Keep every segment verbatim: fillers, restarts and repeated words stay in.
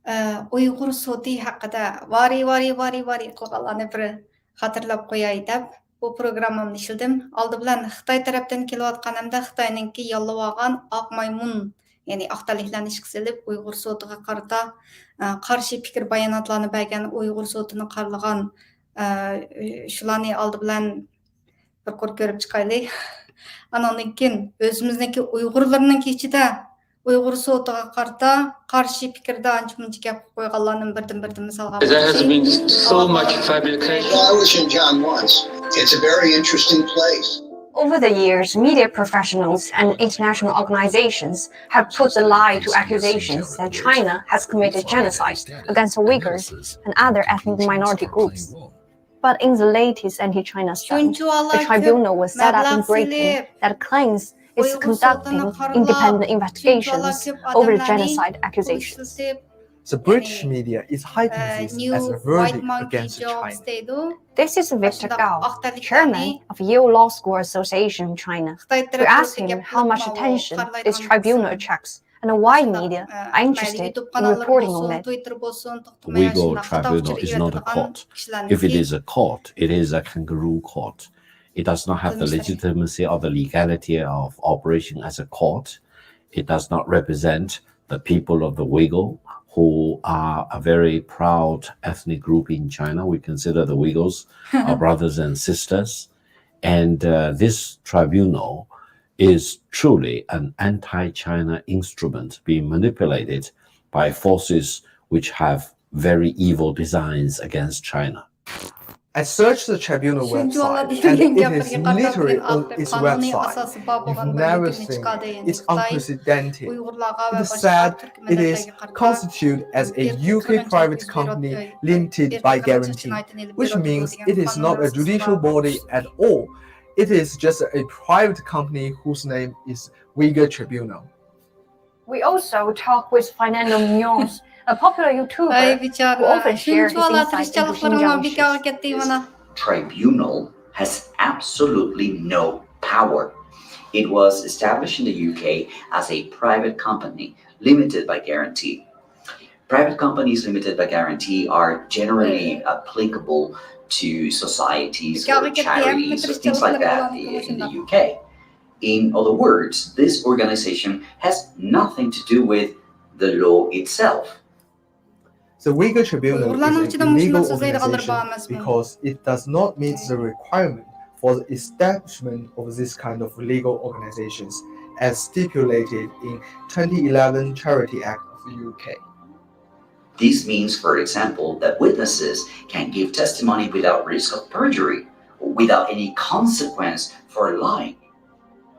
ئە، ئۇيغۇر سوتى ھەققىدە ۋارى، ۋارى، ۋارى، ۋارى قىلغانلارنى بىر خاتىرىلەپ قوياي دەپ، بۇ پروگراممامنى ئىشلىدىم. ئالدى بىلەن خىتاي تەرەپتىن كېلىۋاتقان ھەمدە خىتاينىڭكى ياللىۋالغان ئاق مايمۇن، يەنى ئاق تەلىكلەرنى ئىشقا سېلىپ، ئۇيغۇر سوتىغا قارىتا، ئە، قارشى پىكىر باياناتلارنى بەرگەن، ئۇيغۇر سوتىنى قارىلىغان، ئە، شۇلارنى ئالدى بىلەن بىر قۇر كۆرۈپ چىقايلى. ئانىڭدىن كېيىن ئۆزىمىزنىڭكى ئۇيغۇرلىرىنىڭكى ئىچىدە ئۇيغۇر سوتىغا قارىتا قارشى پىكىردە ئانچە-مۇنچە گەپ قىلىپ قويغانلارنى بىردىن-بىردىن مىسالغا There has been so much fabrication. I was in John once. It's a very interesting place. Over the years, media professionals and international organizations have put the lie to accusations that China has committed genocide against the Uyghurs and other ethnic minority groups. But in the latest anti-China study, the tribunal was set up in Britain that claims it's conducting independent investigations over genocide accusations. The British media is hyping this as a verdict against China. This is Victor Gao, chairman of Yale Law School Association in China. We asked him how much attention this tribunal attracts and why media are interested in reporting on it. Uyghur Tribunal is not a court. If it is a court, it is a kangaroo court. It does not have the legitimacy or the legality of operation as a court. It does not represent the people of the Uyghur, who are a very proud ethnic group in China. We consider the Uyghurs our brothers and sisters. And uh, this tribunal is truly an anti-China instrument being manipulated by forces which have very evil designs against China. I searched the tribunal website, and it is literally on its website. If never seen, it's unprecedented. It is sad, it is constituted as a U K private company limited by guarantee, which means it is not a judicial body at all. It is just a private company whose name is Uyghur Tribunal. We also talk with Fernando Muñoz, a popular YouTuber who often shares his insights into Xinjiang issues. Tribunal has absolutely no power. It was established in the U K as a private company, limited by guarantee. Private companies limited by guarantee are generally applicable to societies or charities or things like that in the U K. In other words, this organization has nothing to do with the law itself. The Uyghur Tribunal is an illegal organization because it does not meet the requirement for the establishment of this kind of legal organizations as stipulated in twenty eleven Charity Act of the U K. This means, for example, that witnesses can give testimony without risk of perjury or without any consequence for lying.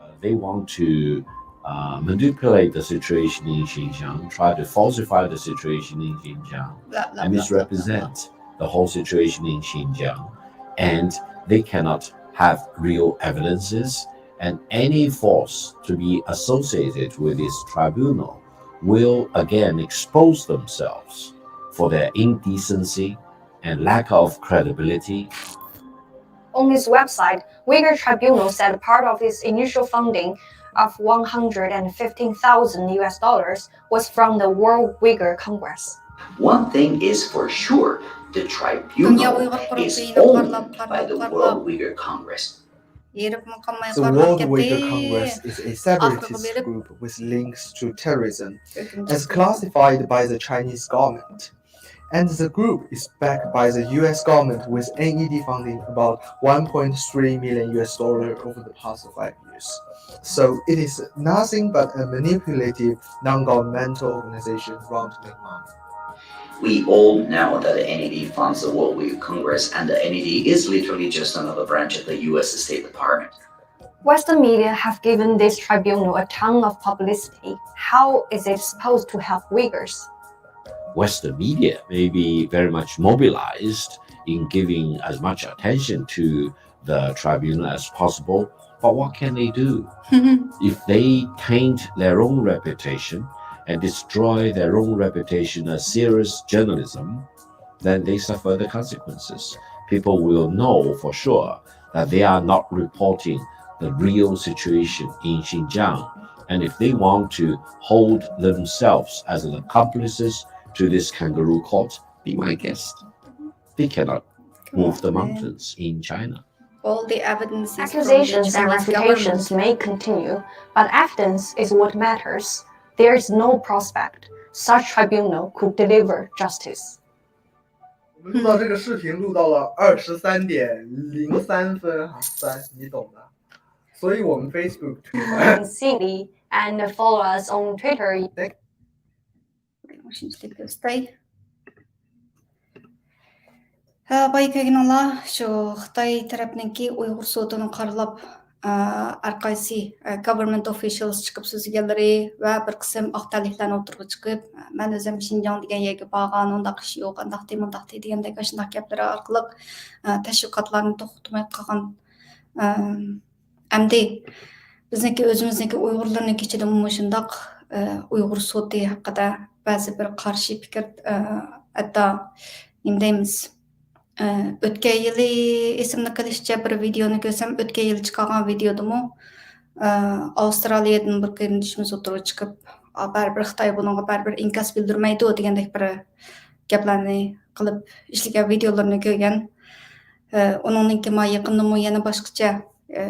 Uh, they want to uh, manipulate the situation in Xinjiang, try to falsify the situation in Xinjiang, and misrepresent the whole situation in Xinjiang, and they cannot have real evidences, and any force to be associated with this tribunal will again expose themselves for their indecency and lack of credibility. On its website, Uyghur Tribunal said part of its initial funding of one hundred fifteen thousand U S dollars was from the World Uyghur Congress. One thing is for sure, the tribunal is owned by the World Uyghur Congress. The World Uyghur Congress is a separatist group with links to terrorism, as classified by the Chinese government. And the group is backed by the U S government with N E D funding about one point three million U S dollar over the past five years. So it is nothing but a manipulative, non-governmental organization run to make money. We all know that the N E D funds the World Uyghur Congress, and the N E D is literally just another branch of the U S State Department. Western media have given this tribunal a ton of publicity. How is it supposed to help Uyghurs? Western media may be very much mobilized in giving as much attention to the tribunal as possible, but what can they do? If they taint their own reputation and destroy their own reputation as serious journalism, then they suffer the consequences. People will know for sure that they are not reporting the real situation in Xinjiang. And if they want to hold themselves as an accomplices to this kangaroo court, be my guest. They cannot move the mountains in China. All the evidences from the Accusations and Chinese government refutations may continue, but evidence is what matters. There is no prospect such tribunal could deliver justice. 我们录到这个视频录到了二十三点零三分啊，三，你懂的。所以我们 Facebook、Twitter City and follow us on Twitter. شۇنچىلىك كۆرسىتەي. ھە، بايا كۆرگىنىڭلار، شۇ خىتاي تەرەپنىڭكى ئۇيغۇر سوتىنى قارىلاپ، ئە، ھەرقايسى، ئە، government officials چىقىپ سۆزلىگەنلىرى ۋە بىر قىسىم ئاق تەنلىكلەرنى ئوتتۇرىغا چىقىپ، مەن ئۆزۈم شىنجاڭ دېگەن يەرگە بارغان، ئۇنداق ئىش يوق، ئانداقتى، مۇنداقتى دېگەندەك ئاشۇنداق گەپلىرى ئارقىلىق، ئە، تەشۋىقاتلارنى توختىتىپ قالغان، ئە، ئەمدى بىزنىڭكى ئۆزىمىزنىڭكى ئۇيغۇرلارنىڭ ئىچىدىمۇ مۇشۇنداق، ئە، ئۇيغۇر سوتى ھەققىدە بەزى بىر قارشى پىكىر، ئە، ھەتتا نېمە دەيمىز، ئە، ئۆتكەن يىلى ئېسىمدە قېلىشىچە بىر ۋىدېئونى كۆرسەم، ئۆتكەن يىلى چىقارغان ۋىدېئودىمۇ، ئە، ئاۋسترالىيەدىن بىر قېرىندىشىمىز ئوتتۇرىغا چىقىپ، «ئا، بەرىبىر خىتاي بۇنىڭغا بەرىبىر ئىنكاس بىلدۈرمەيدۇ» دېگەندەك بىر گەپلەرنى قىلىپ ئىشلىگەن ۋىدېئولىرىنى كۆرگەن. ئە، ئۇنىڭدىن كېيىن يېقىندىمۇ يەنە باشقىچە، ئە،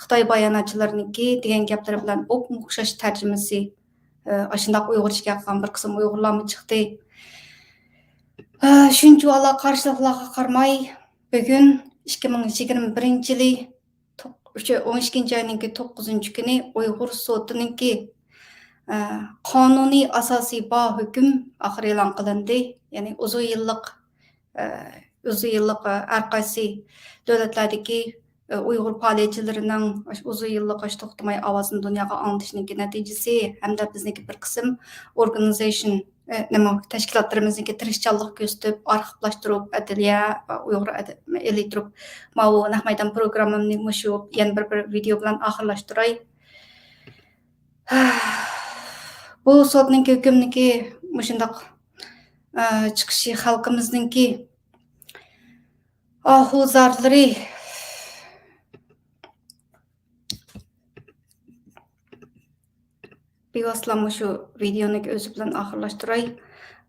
خىتاي باياناتچىلىرىنىڭكى دېگەن گەپلىرى بىلەن ئوپمۇ ئوخشاش تەرجىمىسى، ئە، ئاشۇنداق ئۇيغۇرچە گەپ قىلغان بىر قىسىم ئۇيغۇرلارمۇ چىقتى. ئە، شۇنچىۋالا قارشىلىقلارغا قارىماي، بۈگۈن ئىككى مىڭ يىگىرمە بىرىنچى يىلى توق-، ئۈچ-، ئون ئىككىنچى ئاينىڭكى توققۇزىنچى كۈنى ئۇيغۇر سوتىنىڭكى، ئە، قانۇنىي ئاساسى بار ھۆكۈم ئاخىر ئېلان قىلىندى. يەنى ئۇزۇن يىللىق، ئە، ئۇزۇن يىللىق، ئە، ھەر قايسى دۆلەتلەردىكى، ئە، ئۇيغۇر پائالىيەتچىلىرىنىڭ ئاشۇ ئۇزۇن يىللىق ئاشۇ توختىماي ئاۋازىنى دۇنياغا ئاڭلىتىشىنىڭكى نەتىجىسى ھەمدە بىزنىڭكى بىر قىسىم ئورگانىزېيشن، ئە، نېمە، تەشكىلاتلىرىمىزنىڭكى تىرىشچانلىق كۆرسىتىپ، ئارخىپلاشتۇرۇپ، ئەدلىيە، ئۇيغۇر ئەدە-، ئېلى تۇرۇپ، ماۋۇ نەق مەيدان پروگراممامنى مۇشۇ يەنە بىر، بىر ۋىدېئو بىلەن ئاخىرلاشتۇراي. بۇ سوتنىڭكى ھۆكۈمنىڭكى مۇشۇنداق، ئە، چىقىشى خەلقىمىزنىڭكى ئاھۇ زارلىرى. بىۋاسىتە مۇشۇ ۋىدېئونىڭ ئۆزى بىلەن ئاخىرلاشتۇراي.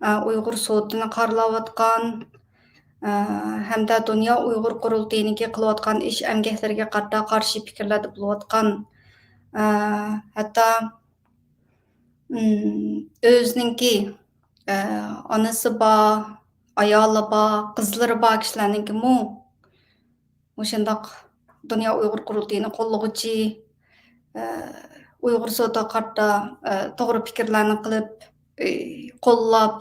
ئە، ئۇيغۇر سوتىنى قارىلاۋاتقان، ئە، ھەمدە دۇنيا ئۇيغۇر قۇرۇلتىيىنىڭكى قىلىۋاتقان ئىش ئەمگەكلىرىگە قارىتا قارشى پىكىرلەردە بولۇۋاتقان، ئە، ھەتتا، ئىم، ئۆزىنىڭكى، ئە، ئانىسى بار، ئايالى بار، قىزلىرى بار كىشىلەرنىڭكىمۇ مۇشۇنداق دۇنيا ئۇيغۇر قۇرۇلتىيىنى قوللىغۇچى، ئە، ئۇيغۇر سوتىغا قارىتا، ئە، توغرا پىكىرلەرنى قىلىپ، ئى، قوللاپ،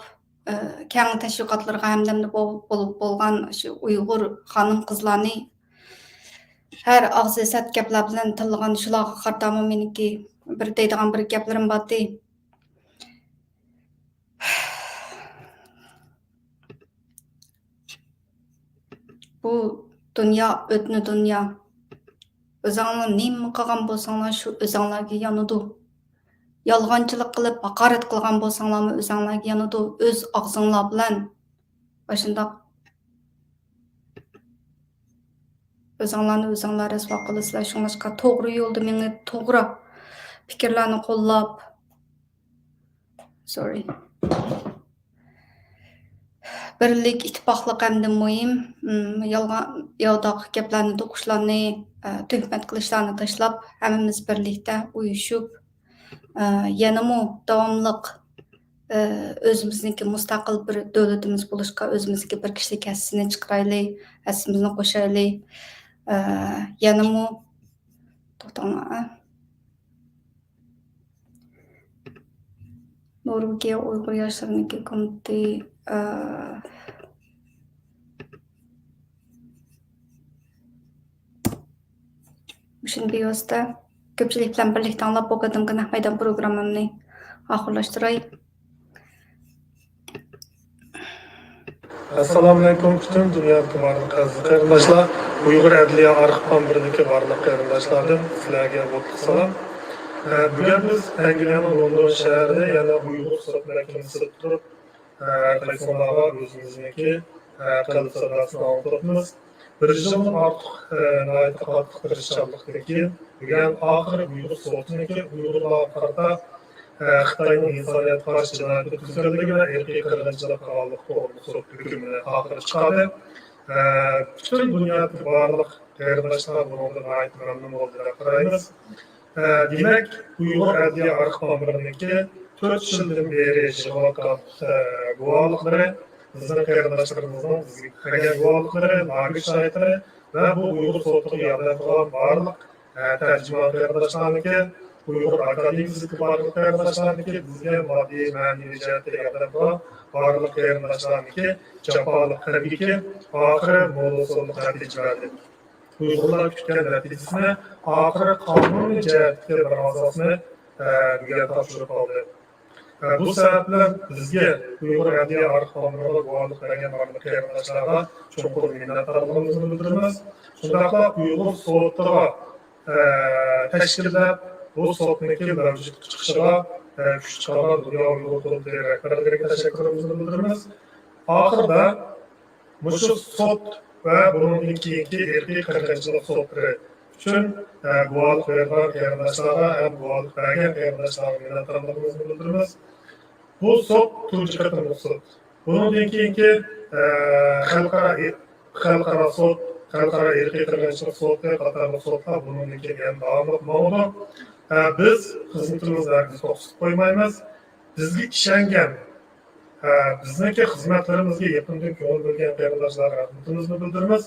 ئە، كەڭ تەشۋىقاتلىرىغا ھەمدەمدە بول-، بول-، بولغان شۇ ئۇيغۇر خانىم-قىزلارنى ھەر ئاغزى سەت گەپلەر بىلەن تىللىغان شۇلارغا قارىتامۇ مېنىڭكى بىر دەيدىغان بىر گەپلىرىم بارتى. بۇ دۇنيا ئۆتنە دۇنيا. ئۆزەڭلار نېمە قىلغان بولساڭلار، شۇ ئۆزەڭلارگە يانىدۇ. يالغانچىلىق قىلىپ، ھاقارەت قىلغان بولساڭلارمۇ ئۆزەڭلارگە يانىدۇ. ئۆز ئاغزىڭلار بىلەن ئاشۇنداق ئۆزەڭلارنى ئۆزەڭلار رەسۋا قىلىسىلەر. شۇڭلاشقا توغرا يولدا مېڭىپ، توغرا پىكىرلەرنى قوللاپ، سورى. بىرلىك، ئىتتىپاقلىق ھەمدە مۇھىم، ئىم، يالغان، ياۋىداق گەپلەرنى توقۇشلارنى، ئە، تۆھمەت قىلىشلارنى تاشلاپ، ھەممىمىز بىرلىكتە ئۇيۇشۇپ، ئە، يەنىمۇ داۋاملىق، ئە، ئۆزىمىزنىڭكى مۇستەقىل بىر دۆلىتىمىز بولۇشقا ئۆزىمىزنىڭكى بىر كىشىلىك ھەسسىسىنى چىقىرايلى، ھەسسىمىزنى قوشايلى. ئە، يەنىمۇ، توختاڭلار، ئە. نورۋېگىيە ئۇيغۇر ياشلىرىنىڭكى كومىتېتى، ئە، مۇشۇنى بىۋاسىتە كۆپچىلىك بىلەن بىرلىكتە ئاڭلاپ، بۇ قېتىمقى نەق مەيدان پروگراممامنى ئاخىرلاشتۇراي. ئەسسالامۇئەلەيكۇم، پۈتۈن دۇنيادىكى بارلىق ئەزىز قېرىنداشلار، ئۇيغۇر ئەدلىيە ئارخىپئامبىرىدىكى بارلىق قېرىنداشلاردىن سىلەرگە ئوتلۇق سالام. ئە، بۈگۈن بىز ئەنگلىيەنىڭ لوندون شەھىرىدە يەنە ئۇيغۇر سوت مەھكىمىسىدە تۇرۇپ، ئە، ھەر قايسىڭلارغا ئۆزىمىزنىڭكى، ئە، قەلب ساداسىنى ئاڭلىتىۋاتىمىز. بىر يىلدىن ئارتۇق، ئە، ناھايىتى قاتتىق تىرىشچانلىقتىن كېيىن، بۈگۈن ئاخىرى ئۇيغۇر سوتىنىڭكى ئۇيغۇرلارغا قارىتا ئە، خىتاينىڭ ئىنسانىيەتكە قارشى جىنايەت ئۆتكۈزگەنلىكى ۋە ئىرقىي قىرغىنچىلىق قىلغانلىقى توغرىلىق سوت ھۆكمىنى ئاخىرى چىقاردى. ئە، پۈتۈن دۇنيادىكى بارلىق قېرىنداشلار بۇنىڭدىن ناھايىتى مەمنۇن بولدى دەپ قارايمىز. ئە، دېمەك، ئۇيغۇر ئەدلىيە ئارخىپ ئامبىرىنىڭكى تۆت يىلدىن بېرى يىغىۋاتقان، ئە، گۇۋاھلىقلىرى، بىزنىڭ قېرىنداشلىرىمىزنىڭ بىزگە بەرگەن گۇۋاھلىقلىرى، لاگېر شاھىتلىرى ۋە بۇ ئۇيغۇر سوتىغا ياردەم قىلغان بارلىق، ئە، تەرجىمىھان قېرىنداشلارنىڭكى، ئۇيغۇر ئاكادېمىيىسىدىكى بارلىق قېرىنداشلارنىڭكى، بىزگە ماددىي، مەنىۋى جەھەتتە ياردەم قىلغان بارلىق قېرىنداشلارنىڭكى جاپالىق ئەمگىكى ئاخىرى مول ھوسۇللۇق نەتىجە بەردى. ئۇيغۇرلار كۈتكەن نەتىجىسىنى، ئاخىرى قانۇنىي جەھەتتىكى بىر ئاساسنى، ئە، بۈگۈن تاپشۇرۇپ ئالدى. ئە، بۇ سەۋەب بىلەن بىزگە ئۇيغۇر ئەدلىيە ئارخىپ ئامبىرىغا گۇۋاھلىق بەرگەن بارلىق قېرىنداشلارغا چوڭقۇر مىننەتدارلىقىمىزنى بىلدۈرىمىز. شۇنداقلا ئۇيغۇر سوتىغا، ئە، تەشكىللەپ، بۇ سوتنىڭكى مەۋجۇت چىقىشىغا، ئە، كۈچ چىقارغان دۇنيا ئۇيغۇر قۇرۇلتىيى رەھبەرلىرىگە تەشەككۈرىمىزنى بىلدۈرىمىز. ئاخىرىدا مۇشۇ سوت ۋە بۇنىڭدىن كېيىنكى ئىرقىي قىرغىنچىلىق سوتلىرى ئۈچۈن، ئە، گۇۋاھلىق بېرىدىغان قېرىنداشلارغا ھەم گۇۋاھلىق بەرگەن قېرىنداشلارغا مىننەتدارلىقىمىزنى بىلدۈرىمىز. بۇ سوت تۇنجى قېتىملىق سوت. بۇنىڭدىن كېيىنكى، ئە، خەلقئارا، خەلقئارا سوت، خەلقئارا ئىرقىي قىرغىنچىلىق سوتى قاتارلىق سوتلار بۇنىڭدىن كېيىن يەنە داۋاملىق ماڭىدۇ. ئە، بىز خىزمىتىمىزنى ھەرگىز توختىتىپ قويمايمىز. بىزگە ئىشەنگەن، ئە، بىزنىڭكى خىزمەتلىرىمىزگە يېقىندىن كۆڭۈل بۆلگەن قېرىنداشلارغا رەھمىتىمىزنى بىلدۈرىمىز.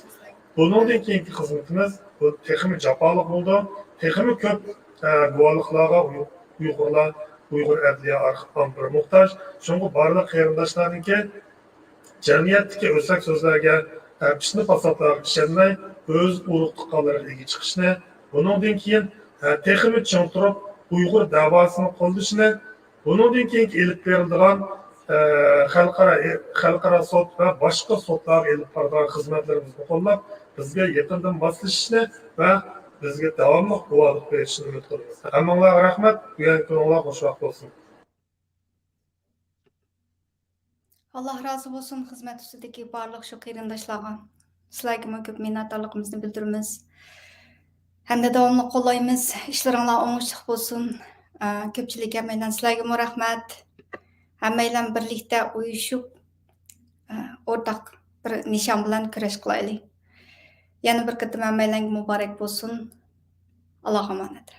بۇنىڭدىن كېيىنكى خىزمىتىمىز بۇ تېخىمۇ جاپالىق بولىدۇ. تېخىمۇ كۆپ، ئە، گۇۋاھلىقلارغا ئۇي-، ئۇيغۇرلار، ئۇيغۇر ئەدلىيە ئارخىپ ئامبىرى موھتاج. شۇڭا بارلىق قېرىنداشلارنىڭكى جەمئىيەتتىكى ئۆسەك سۆزلەرگە، ئە، پىتنە-پاساتلارغا ئىشەنمەي، ئۆز ئۇرۇق-تۇغقانلىرىغا ئىگە چىقىشنى، بۇنىڭدىن كېيىن، ئە، تېخىمۇ چىڭ تۇرۇپ، ئۇيغۇر دەۋاسىنى قوللىشىنى، بۇنىڭدىن كېيىنكى ئېلىپ بېرىلىدىغان، ئە، خەلقئارا، خەلقئارا سوت ۋە باشقا سوتلارغا ئېلىپ بارىدىغان خىزمەتلىرىمىزنى قوللاپ، بىزگە يېقىندىن ماسلىشىشنى ۋە بىزگە داۋاملىق گۇۋاھلىق بېرىشىنى ئۈمىد قىلىمىز. ھەممىڭلارغا رەھمەت. بۈگۈنكى كۈنۈڭلار خۇش ۋاقىت بولسۇن. ئاللا رازى بولسۇن خىزمەت ئۈستىدىكى بارلىق شۇ قېرىنداشلارغا. سىلەرگىمۇ كۆپ مىننەتدارلىقىمىزنى بىلدۈرىمىز. ھەمدە داۋاملىق قوللايمىز. ئىشلىرىڭلار ئوڭۇشلۇق بولسۇن. ئە، كۆپچىلىك ھەممەيلەن سىلەرگىمۇ رەھمەت. ھەممەيلەن بىرلىكتە ئۇيۇشۇپ، ئە، ئورتاق بىر نىشان بىلەن كۈرەش قىلايلى. يەنە بىر قېتىم ھەممەيلەنگە مۇبارەك بولسۇن. ئاللاغا ئامانەت.